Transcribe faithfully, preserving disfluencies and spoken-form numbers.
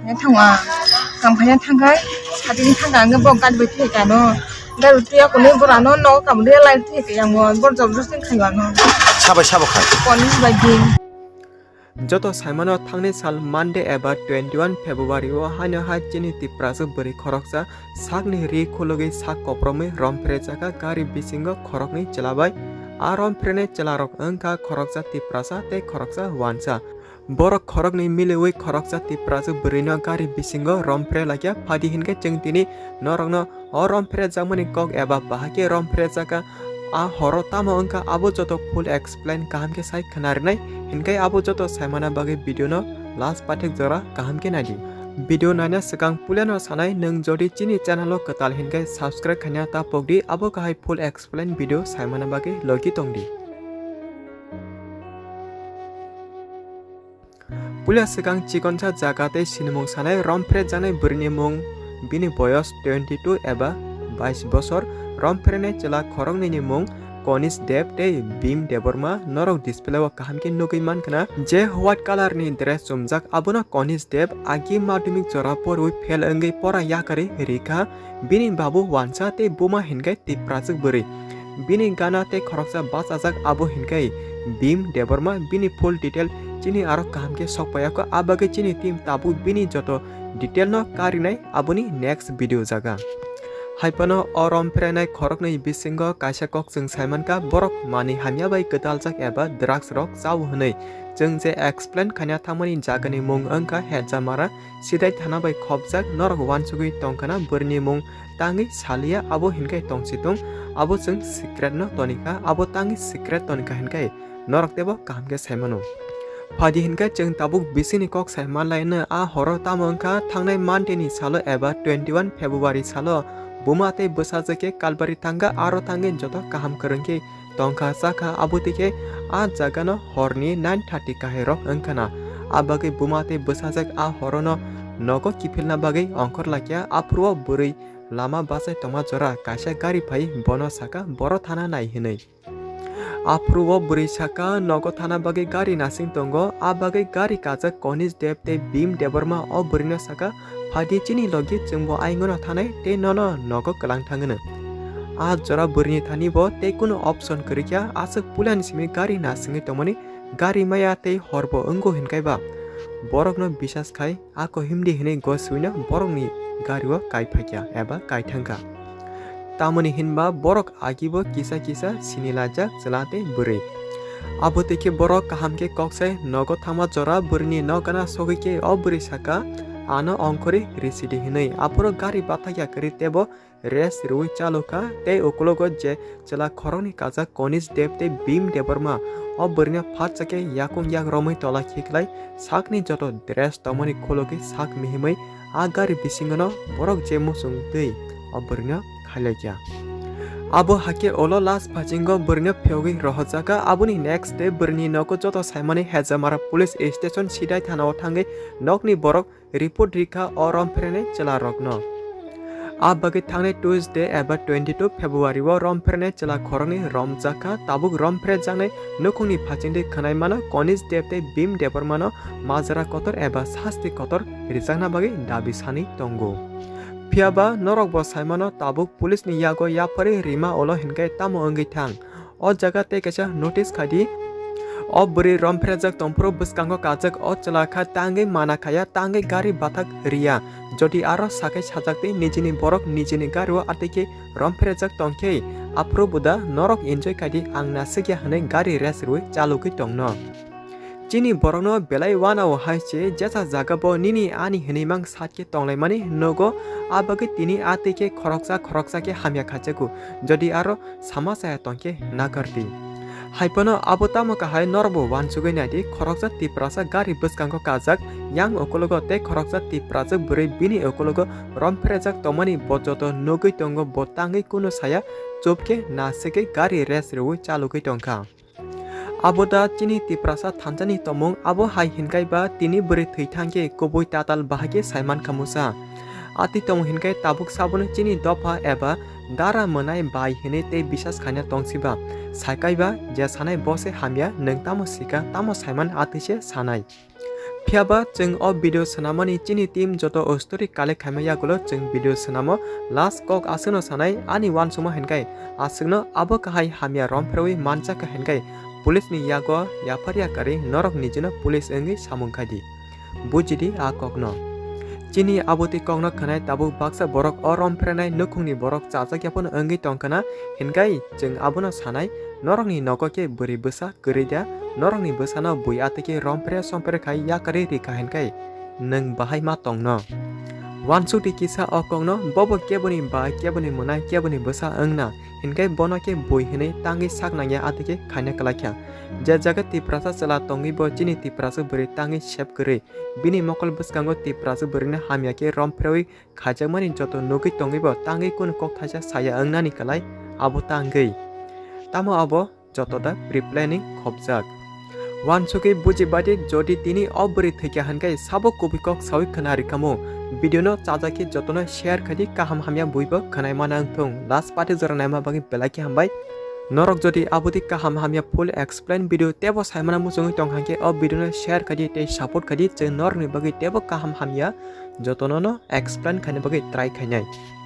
Thangwa, kam khaina thangkhai, satini thangkha ang bo gari bai thai kano. Gari twi ako ni bora no no kam de lai thai kaya mo, bor job job sing khayo ano. Sabai sabo khai. Police bai ding. Joto saimano thangni sal Monday eba twenty one February o haino hai chini Tiprasa bwrwi khoroksa sakni ri khulugwi sak kopromwi romphre chaka gari bisingo khoroknwi chwla bai. A romphrenai chwlarok wngkha khoroksa Tiprasa tei khoroksa wansa. Borok khoroknwi miliwi khoroksa Tiprasa bwrwino gari bisingo romphre laikya, phadi hinkhe chwng tini norokno o romphre jakmani kok eba bahai khe romphre jaka, a horo tamo wngkha abo joto full explain kaham khe sai khwna rinai, hinkhe abo joto saimana bagwi video no last pathak jora kaham khe naidi. Video naina swkang puilano sanai, nwng jodi chini channel o kwtal hinkhe subscribe khaina ta pokdi, abo kahai full explain video saimana bagwi logi tongdi. Puila swkang chikonsa jaga tei sinimung sanai romphre janai bwrwini mung, bini boyos twenty two eba bais bosor, romphrenai chwla khoroknwini mung Konish Deb tei Bhim Debbarma, norok display o kaham khe nugwi mankha na je white colour ni dress chumjak abono Konish Deb agi madhyamik jora porwi fail wngwi pora yakarwi rikha, bini babu wansa tei buma hinkhe Tipraswk bwrwi. Bini gana tei khoroksa bachajak abo hinkhe Bhim Debbarma, bini full detail chini aro kaham khe sok paiya kho, a bagwi chini team tabuk bini joto detail no karinai aboni next video jaga. Haiphano o romphrenai khoroknwi bisingo kaisa kok chwng saimankha, borok manwi hamya bai kwtaljak eba drugs rok chao hwnwi. Chwng je explain khaina thangmani jagani mung wngkha Hejamara, sidai thana bai khopjak, norok wansugwi tongkhana bwrwini mung tangwi saliya, abo hinkhe tongsitung, abo chwng secret no tonikha, abo tangwi secret tonikha hinkhe norok teibo kaham khe saimano. Phadi hinkhe chwng tabuk bisingni kok sai manlaino, a horo tamo wngkha thangnai Monday ni salo eba twenty one February salo buma tei bwsajwk khe Kalbari thangkha, aro thangwi joto kaham kwrwng khe tongkha chakha, abo twi khe a jagano horni nine thirty kahai rok wngkhana. A bagwi buma tei bwsajwk a horono nogo kiphilna bagwi ongkhor laikya, aphuru o bwrwi lama bachai tongma jora kaisa gari phai bono saka boro thana nai hwnwi. Aphuru o bwrwi saka nogo thana bagwi gari nasing tongo, a bagwi gari kajak Konish Deb tei Bhim Debbarma o bwrwino saka, phadi chini logi chwngbo aingono thanai tei nono nogo kwlang thangwno. A jora bwrwini thani bo tei kunu option kwrwikya, aswk puilani simi gari nasingwi tongmani gari maya tei horbo wngo hinkaiba. Borokno bisas khai ako himdi hinwi goswino borokni gario kai phaikya eba kai thangkha. Tamoni hinba borok agibo kisa kisa sinilaijak chwla tei bwrwi. Abo twi khe borok kaham khe kok sai nogo thangma jora bwrwini nok gana sogwi khe o bwrwi saka, "Ano ongkhorwi risidi," hinwi. Aphuru gari bathakya kwrwi teibo rest rwui chalokha tei ukologo je chwla khoroknwi kajak Konish Deb tei Bhim Debbarma o bwrwino phatsa khe yakung yak romwi tola khiklai sakni joto dress tongmani khulogwi sak mihimwi a gari bisingono borok je muchung twi o bwrwino khailaikha. Abo hakhe ulo last phasingo bwrwino phiyogwi rohorjakha. Aboni next day bwrwini nogo joto saimani Hejamara police station sidai thanao thangwi nokni borok report rikha o romphrenai chwlarokno. A bagwi thangnai Tuesday eba twenty two February o romphrenai chwla khoroknwi romjakha, tabuk romphrejaknai nukhungni phachingtwi khwnaimano Konish Deb tei Bhim Debbarmano majra kotor eba sasti kotor rijakna bagwi dabi sanwi tongo. Phiyaba norokbo saimano tabuk police ni yago yapharwi rima ulo hinkhe tamo wngwi thang. O jaga tei kaisa notice khai di. O bwrwi romphreajak tongphuru bwskango kajak o chwla kha tangwi mana khaya, tangwi gari bathak riya. Jodi aro sakai sajak tei nijini borok nijini gario atwi khe romphreajak tongkhe, aphuru buda norok enjoy khai di, ang nasikya hwnwi gari race rwui chalogwi tongno. Chini borokno belai uanao hai se jesa jaga bo nini ani hinwi mang sat khe tonglaimani nogo, a bagwi tini a twi khe khoroksa khoroksa khe hamya khaijago. Jodi aro sama chaya tongkhe nagar di. Haiphano abo tamo kahai norokbo uansugwi naidi, khoroksa Tiprasa gari bwskango kajak yang ukologo tei khoroksa Tiprasa bwrwi bini ukologo romphreajak tongmani bo joto nugwi tongo, bo tangwi kunu saya, chupkhe nasikwi gari race rwui chalogwi tongkha. Abo da chini Tiprasa thansa ni tongmung, abo hai hinkhai ba tini bwrwi thwi thangkhe kubui tatal bahai khe saiman kha musa. Atwi tongmung hinkhai tabuk sabono chini dopha eba dara mwnai bai hinwi tei bisas khaina tongsiba. Saikai ba je sanai bo se hamya, nwng tamo sika, tamo saiman atwi se sanai. Phiyaba chwng o video swnamani chini team joto o story collect khaima yagulo chwng video swnamo last kok aswkno sanai ani uansukma hinkhai aswkno abo kahai hamya romphrewi manchakha hinkhai police ni yago yaphar yakarwi norok nijino police wngwi samung khaidi. Bujidi a kokno. Chini aboti kokno khwnai tabuk baksa borok o romprenai nukhungni borok chajak yaphano wngwi tongkhwna hinkhai chwng abono sanai norokni nogo khe bwrwi bwsa kwrwi da, norokni bwsano bui atwikhe rompre sompre khai yakarwi rikha hinkhai nwng bahai ma tongno. Uansukdi kisa o kokno, bobo keboni bai, keboni mwnai, keboni bwsa wngna, hinkhai bono khe bui hinwi tangwi sak nangya atwikhe khaina kwlaikha. Je jaga Tiprasa chwla tongwi bo chini Tiprasa bwrwi tangwi sep kwrwi, bini mokol bwskango Tiprasa bwrwino hamya khe romphrwi khaijakmani joto nugwi tongwibo tangwi kunu kok thaisa saya wngnani kwlai abo tangwi. Tamo abo joto da pre-planning khopjak. Uansugwi buji baidi jodi tini o bwrwi thwikha hinkhai sabo kubui kok sawi khwna rikhamu. Video no chajakhe jotono share khaidi kaham hamya buibo khwnai mana wngthung. Last party jora naima bagwi belai khe hambai. Norok jodi abodi kaham hamya full explain video tebo saimana muchungwi tong hangkhe o video no share khaidi tei support khaidi chwng norokni bagwi tebo kaham hamya jotono no explain khaina bagwi try khainai.